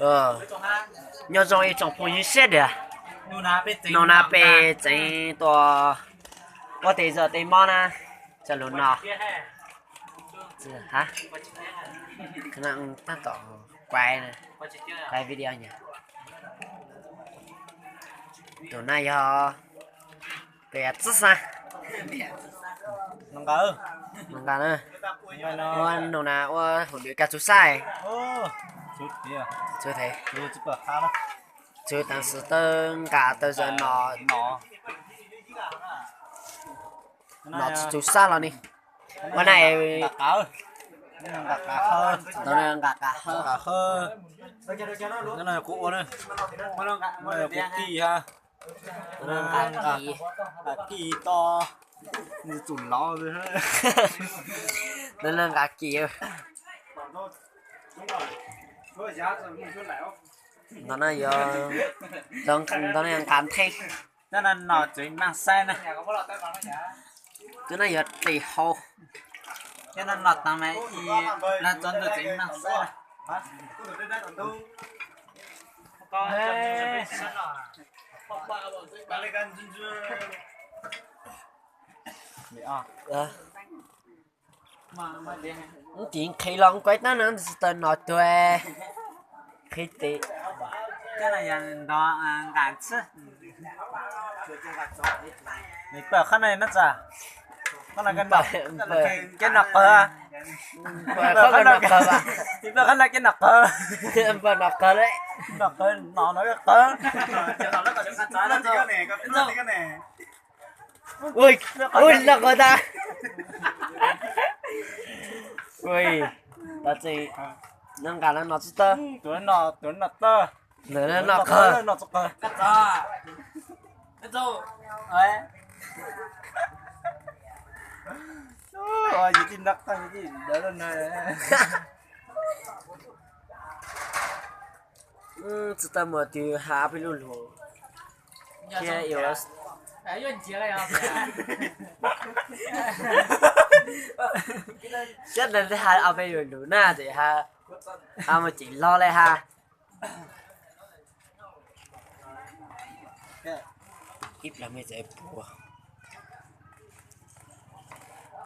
Nyob zoo ib tsoom phooj ywg sawv daws, no na peb tseem tuaj ua tes zog tes mob na, cov lus no tab tom quaj, quaj video na. Tus na yog tias txib xab, nqa na, ua nug na ua hauv lwm kab txug xab, txug teev xwm tawb nqa tawg zaws no, no tsis txug xab los ni. Ua na, nqa qab hawb, kuv ua, kuv kis ha, nqa kis, nqa kis to, nws txum lov, nqa kis. Ntawm no yog, ntawm no yog nqa nthe. Cov no nom txwv maaj saib na. Cov no yog tes hau. Cov no nom taag mas ib leeg txov ntawd txwv maaj saib na. Ub, tim nqhis los kuv tab no tsis tau nom tuag, nqhis tim. Nws pawg qhov no no txawm, kev nom qawg, nws pawg qhov no kev nom qawg, nws pawg nom qawg le, nom qawg no qawg. Ua, ua nom qawg tag. Ua, tab txi, nqa no nom tsis tau. Ntawm no nom qawg. Tsis tau muaj twg has ob peb lub lug thiab. Sab ntawd thiaj has ob peb lub lug na, ces has mus cem log le has. Ib plag mej txawm pua.